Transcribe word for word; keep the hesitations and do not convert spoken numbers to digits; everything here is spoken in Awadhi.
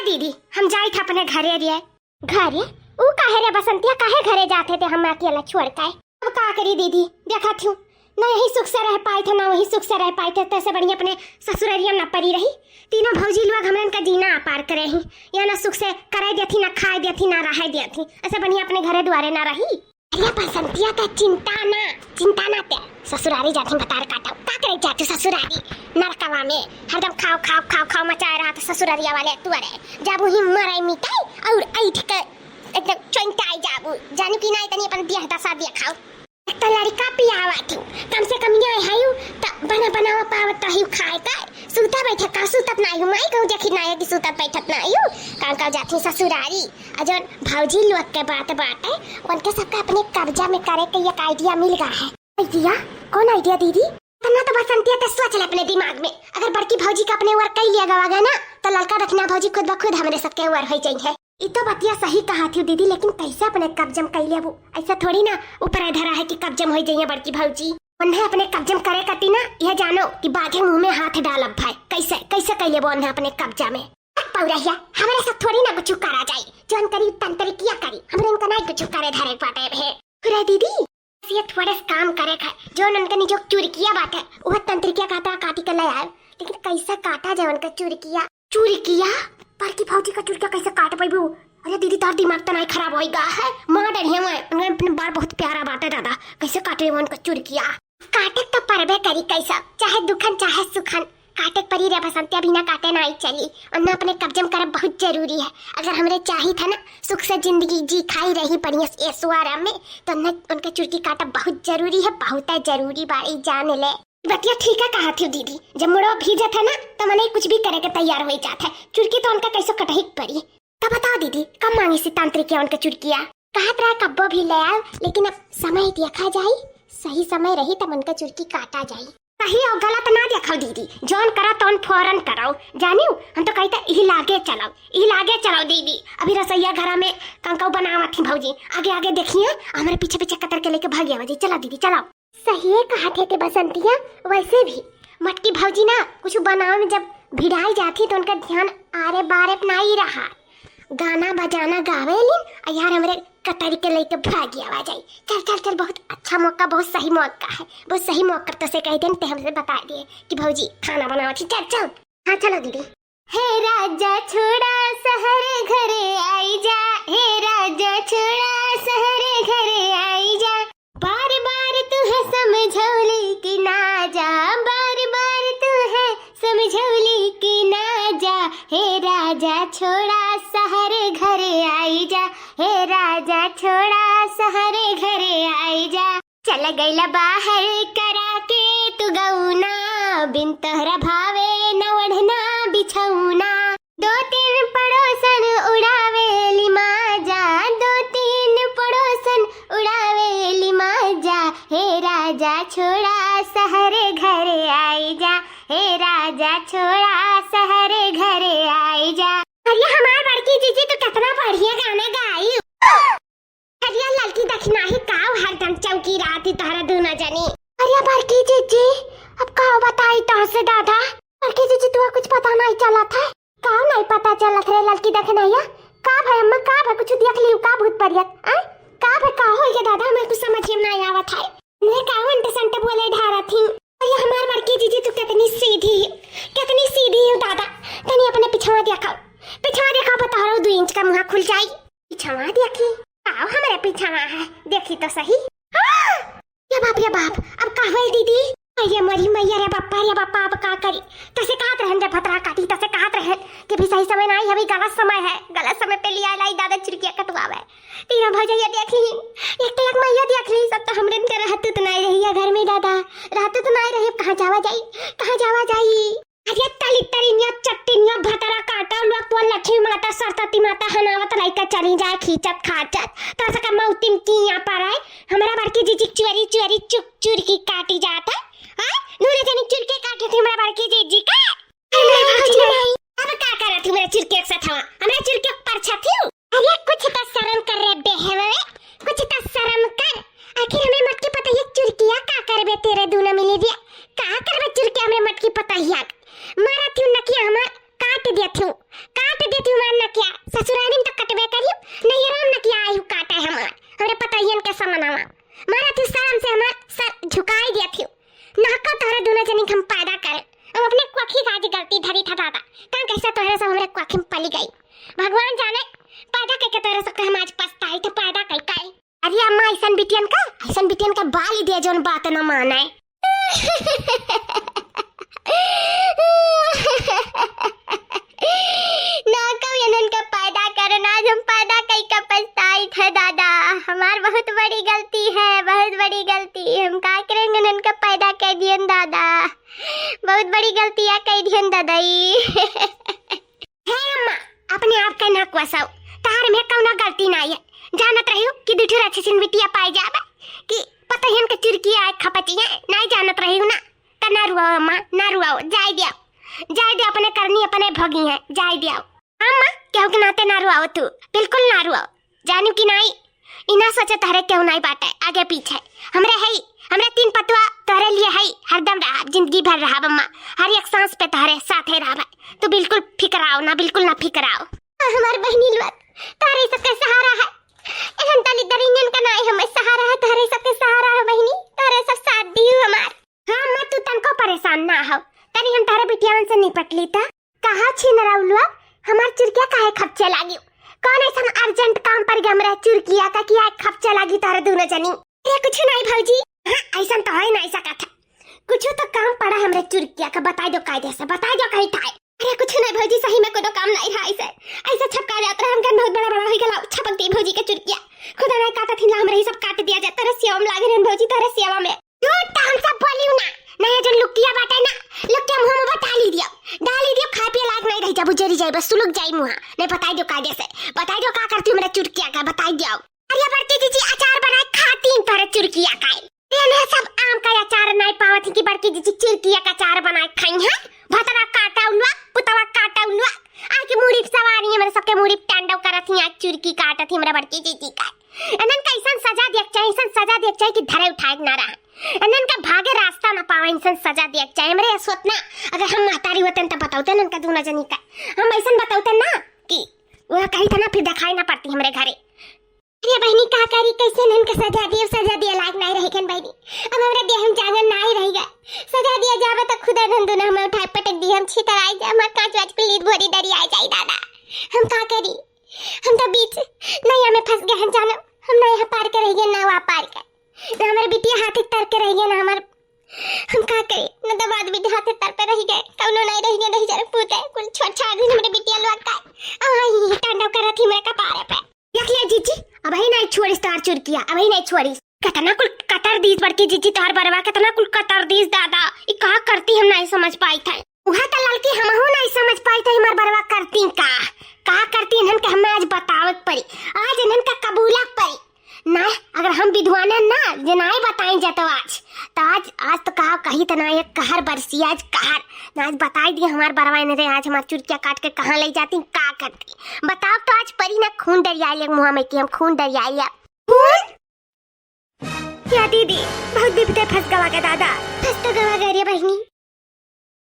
दीदी, हम जाइत है अपने घरे रे। घरे? ऊ काहे रे बसंतिया, काहे घरे जात है ते हम अकेला छोड़ के? अब का करी दीदी, देखत हूँ, ना यही सुख से रह पाइत है, ना वही सुख से रह पाइत है, तैसे बढ़िया अपने ससुररिया ना परी रही। तीनों भौजी लोग हमरन का जीना आपार करे ही, या ना सुख से करे देती, ना खाए देती, ना रहे देती, ऐसे बढ़िया अपने घरे दुआरे ना रही। अरे बसंतिया का चिंता ना, चिंता ना ते। ससुरारी जाती भतार काटो। का करे जाती ससुरारी? नरकवा में हरदम खाओ, खाओ, खाओ, खाओ मचाए रहा तो ससुरारिया वाले तुअरे। जाबू ही मरे मिटाई और ऐठ के एकदम चोंटाई जाबू। जानी कि ना इतनी अपन दिया दशा दिया खाओ। एक तो लड़का पियावा थी, कम से कम ये है यू, त बना बनावा पावत रही खाए का। सूता बैठे का सूतत ना यू, माई कहूँ देखी ना है कि सूतत बैठत ना यू। का का जाती ससुरारी। आ जौन भौजी लोग के बात बाटे, उनके सबका अपने कब्जा में करे के एक idea मिल गया है। Idea? कौन idea दीदी? इतना तो बसंतिया ते सोच ले अपने दिमाग में, अगर बड़की भौजी का अपने ओर कई लिया गवा गया ना, तो लड़का दखिना भौजी खुद ब खुद हमरे सबके ओर हो जाई है। ई तो बतिया सही कहा थी दीदी, लेकिन कैसे अपने कब्जे में कई लेबू? ऐसा थोड़ी ना ऊपर धरा है कि कब्जे में हो जाइए बड़की भौजी। उन्हें अपने कब्जे में करे कती ना, यह जानो कि बाघे मुंह में हाथ डालब भाई। कैसे, कैसे कई लेबू उन्हें अपने कब्जा में? पौरहिया, हमरे से थोड़ी ना कुछ करा जाई। जौन करी तंत्रिकिया करी, हमरे इनका नहीं कुछ करे धरे पाटे है। खुरा दीदी, ये थोड़े से काम करे का, जौन उनके निजो चुरकिया बाटे, वह तंत्रिकिया काटा काटी के ले आए। लेकिन कैसा काटा जाए उनका चुरकिया? चुरकिया? बड़की भौजी का चुरकिया कैसे काट पाइबू? अरे दीदी, तार दिमाग तो नहीं खराब होई गा है? मार डरिया में, उन्हें अपने बार बहुत प्यारा बाटे दादा, कैसे काटे उनका चुरकिया? काटे तो परबे करी कैसा, चाहे दुखन चाहे सुखन। काटे के परी रे बसंतिया, बिना काटे नाई चली। उन्हें अपने कब्जे में करब बहुत जरूरी है। अगर हमरे चाही था ना सुख से जिंदगी जी खाई रही बढ़िया से ऐशो आराम में, तो उन्हें, उनके चुरकी काटब बहुत जरूरी है, बहुत है जरूरी बाड़ी जान ले। बतिया ठीक है कहा थी दीदी, जब मुड़ो भीजत है ना तो मने कुछ भी करे के तैयार हो जात है। चुरकी तो उनका कैसे कटही के परी। तो बताओ दीदी, कब मांगी सी तांत्रिक या उनका चुरकिया? कहत रहा कब्बो भी ले आओ, लेकिन अब समय देखा जाई, सही समय रही तब उनका चुरकी काटा जाई। सही और गलत ना देखो दीदी, जौन करा तौन फौरन करो, जानियो। हम तो कहते यही लागे चलो, यही लागे चलो दीदी। अभी रसोईया घरा में कंकाऊ बनावत थी भौजी, आगे आगे देखिए, हमारे पीछे पीछे कतर के लेके भाग आवा जी। चलो दीदी चलो। सही है कहा थे के बसंतिया, वैसे भी मटकी भौजी ना कुछ बनावे में जब भिड़ाई जाती तो उनका ध्यान आरे बारे पे नहीं रहा। गाना बजाना गावे लिन, आ यार हमरे कतरी के लेके भागी आवा जाई। चल, चल, चल, बहुत अच्छा मौका, बहुत सही मौका है, बहुत सही मौका तो से कह देन, ते हमसे बता दिए कि भौजी खाना बनावत ही। चल, चल। हाँ, चलो दीदी। हे राजा छोड़ा शहर घरे आई जा, हे राजा छोड़ा शहर घरे आई जा, बार बार तू है समझौली कि ना जा, बार बार तू है समझौली कि ना जा, हे राजा छोड़ा शहर घरे आई जा, हे राजा छोड़ा शहर घरे आई जा। चल गइला बाहर करा के तू गौना, बिन तोहरा भावे न ओढ़ना बिछौना। दो तीन पड़ोसन उड़ावेली माजा, दो तीन पड़ोसन उड़ावेली माजा। हे राजा छोड़ा शहर घरे आई जा, हे राजा छोड़ा शहर घरे आई जा। अरे हमार बड़की जीजी, तू कितना बढ़िया गाना गाई। अरे ललकी दखिनाही काव हरदम चौकी रहती तोहरा दूनो जनी। अरे बड़की जीजी, अब का बताई तोहसे दादा? बड़की जीजी, तुआ कुछ पता नहीं चलत है? का नहीं पता चलत रे ललकी दखिनाहिया? का भय अम्मा, का भय? कुछ देख लियो का भूत परियत? आ? का भय, का हो ये दादा? हमें कुछ समझ में नहीं आवत है। ने का उंट संट बोले ढारत ही। अरे हमार बड़की जीजी, तू कितनी सीधी, कितनी सीधी हो दादा। तनी अपने पिछवा देखो, पिछवा देखो, अब तोहरो दो इंच का मुँह खुल जाई। पिछवा देखी, आओ हमारे पिछवा है, देखी तो सही। हाँ! या बाप, या बाप, अब का होल दीदी? अरे मोरी मैया रे बापा, रे बापा, अब का करी? तसे कहत रहन रे भतरा काटी, तसे कहत रहन कि भी सही समय ना आई, अभी गलत समय है, गलत समय पे लिया लाई दादा चिरकिया कटवावे। तीनों भौजैया देखी, एक तो एक मैया देख ली, सब तो हमरे के रहतू तो नहीं रही है घर में दादा, रहतू तो नहीं रही, अब कहाँ जावा जाई, कहाँ जावा जाई? अरे तली तरिनिया चट्टिनिया भतरा काटा लोग तो लक्ष्मी माता सरस्वती माता हनावत लइका चली जाए खींचत खाचत। तो सका मौतिम किया पर है। हमरा बड़की जीजी चुरी चुरी चुक चुर की काटी जात है। हाँ? नूरे जनी चुर के काटी थी हमरा बड़की जीजी का। अरे नहीं, नहीं। अब का करत थी मेरे चुर के एक साथ हवा? हमरा चुर के पर छथी। अरे कुछ तो शर्म कर रे बेहवे, कुछ तो शर्म कर। आखिर हमें मटकी पतहिया चुरकिया का करबे तेरे दूनो मिली दिया? का करबे चुरकिया हमरे मटकी पतहिया? मारा थी नकिया हमार काट दिया थी, काट दिया थी हमार ससुरारी में तो कटबे करी, नैहरा में न किया आयु काटे हमार, हमरे पतोहियन के समनवा। मारा थी शर्म से हमार सर झुकाई दिया थी। ना का तोहरे दुनो जनी के हम पैदा करे, हम अपने कोखी का आज गलती धरी था दादा। का कैसे तोहरे सब हमरे कोखी में पली गई, भगवान जाने। पैदा कइके तोहरे सबके हम आज पछताई थे, पैदा कई कई। अरे अम्मा, ऐसन बिटियन का, ऐसन बिटियन का बाली दिया जौन बात न माने। ना कहू इन्हन का पैदा करन, आज हम पैदा कई का पछताइत है दादा। हमार बहुत बड़ी गलती है, बहुत बड़ी गलती। हम का करें, इन्हन का पैदा कर दियन दादा, बहुत बड़ी गलतिया कर दियन दादाई। हे अम्मा, अपने आप का ना कोसाओ, तहार में कौनो गलती नाई है। जानत रहियो कि दुठो राक्षसिन बिटिया पाई जाबे कि पतोहियन के चुरकी आए खपची है, नाई जानत रहियो ना। त ना रुआओ अम्मा, ना रुआओ, जाए दियाओ, जाए दियाओ, अपने करनी अपने भोगी है, जाए दियाओ। अम्मा, केहू के नाते ना रुआओ तू, बिल्कुल ना रुआओ, जानियो कि नाई। ई ना सोचे तोहरे केहू नाई बाटे आगे पीछे, हमरे हई, हमरे तीन पतवा तोहरे लिए हई, हरदम रहा, जिंदगी भर रहा अम्मा, हर एक सांस पे तोहरे साथे रहा। तू बिल्कुल फिकराओ ना, बिल्कुल ना फिकराओ। हमार बहिनी लोग तोहरे सबके सहारा है, एहन दलित दरिंगन का नाई हमें सहारा है, तोहरे सबके सहारा है बहिनी, तोहरे सब साथ दियो हमार। हाँ अम्मा, तू तनको परेशान ना हो, तनी हम तोहरे बिटियावन से निपट ली था। कहा छिनराउलुआ, हमार चुरकिया काहे खपचे लागी? कौन ऐसन urgent काम पड़ गया हमरे चुरकिया का कि आए खपचे लागी तोहरे दुनो जनी? अरे कुछ नाई भौजी। हाँ, ऐसन तो है नाई सकत है। कुछ तो काम पड़ा हमरे चुरकिया का, बताई दो कायदे से, बताई दो कहीं ठाए। अरे कुछ नाई भौजी, सही में कोनो काम नाई रहा ऐसे। ऐसे छपका जात रहे, हम कहन बहुत बड़ा बड़ा होई गला, छपकती भौजी के चुरकिया। खुदा नाई काटत हिला, हमरे ही सब काट दिया जाए। तोरे सेवा में लागे रहन भौजी, तोरे सेवा में। झूठ तो हम सब बोलियो ना। नहीं, जो लुकिया बाटे ना, लुकिया मुंह में डाली दियो, डाली दियो, खाए पिए लायक नहीं रह जाबू, जरी जाए, बस सुलग जाई मुंह। नहीं, बताई दो कायदे से, बताई दो का करती हमरे चुरकिया का, बताई दियो। अरे बड़की जीजी अचार बनाए खाती तोरे चुरकिया का। ये ना सब आम का अचार नहीं पावत है कि बड़की जीजी चुरकिया का अचार बनाए खाई है। भतरा काटा उलवा, पुतवा काटा उलवा। आज की मूड़ी पे सवारी है, मेरे सबके मूड़ी पे टंडव करत ही, आज चुरकी काटत ही मेरा बड़की जीजी का। इन्हन का ऐसन सजा दिया के चाही, ऐसन सजा दिया के चाही कि धरे उठाए के ना रहा। इन्हन का भागे रास्ता ना पावे, ऐसन सजा दिया के चाही। हमरे असवत ना, अगर हम महतारी होते न तो बतावते इन्हन का दूना जनी का। हम ऐसन बतावते ना कि वह कहीं था ना, फिर दिखाई ना पड़ती हमरे घरे। अरे बहिनी का करी, कैसे इन्हन का सजा दिए, सजा दिए लायक नहीं रही गन बहिनी। अब हमरे देह में जांगन नहीं रही गए। सजा दिया जावे तो खुदा धन दूना हमें उठाए पटक दी, हम छितर आई जाए, हमार कांच वाच कुल लीद भोरी दरी आई जाई दादा। हम का करी? हम तो बीच नैया में फंस गए हैं जानो, हम ना यहाँ पार के रह गए ना वहाँ पार के, ना हमारे बिटिया हाथ तर के रह गए ना हमार, हम का करे, ना दमाद भी हाथ तर पे रह गए, कौनो नहीं रह गए, नहीं जरा पूते कुल छोट छाड़ दिन हमारे बिटिया लोग का। आई टंडव करत ही मेरे कपारे पे। देख लिया जीजी, अबही नहीं छोड़िस तार चुरकिया, अबही नहीं छोड़िस। कितना कुल कतर दीस बड़की जीजी तार बरवा, कितना कुल कतर दीस दादा। ई का करती हम नहीं समझ पाई थे। उहा त ललकी हमहू नहीं समझ पाई थे, हमार बरवा करती का, का करती इन्हन के हमें आज बतावे के पड़ी, आज इन्हन का कबूला के पड़ी। नहीं, अगर हम विद्वान है ना, जे नहीं बताई जातो आज, तो आज, आज तो कहा कही तो ना, एक कहर बरसी आज कहर। ना आज बताई दी हमार बरवा इन्हन रे, आज हमार चुरकिया काट के कहाँ ले जाती, का करती। बताओ तो आज परी ना खून दरिया ले मुँह में कि हम खून दरिया लिया। खून? क्या दीदी, बहुत बिपते फंस गवा का दादा। फंस तो गवा गए रे बहिनी।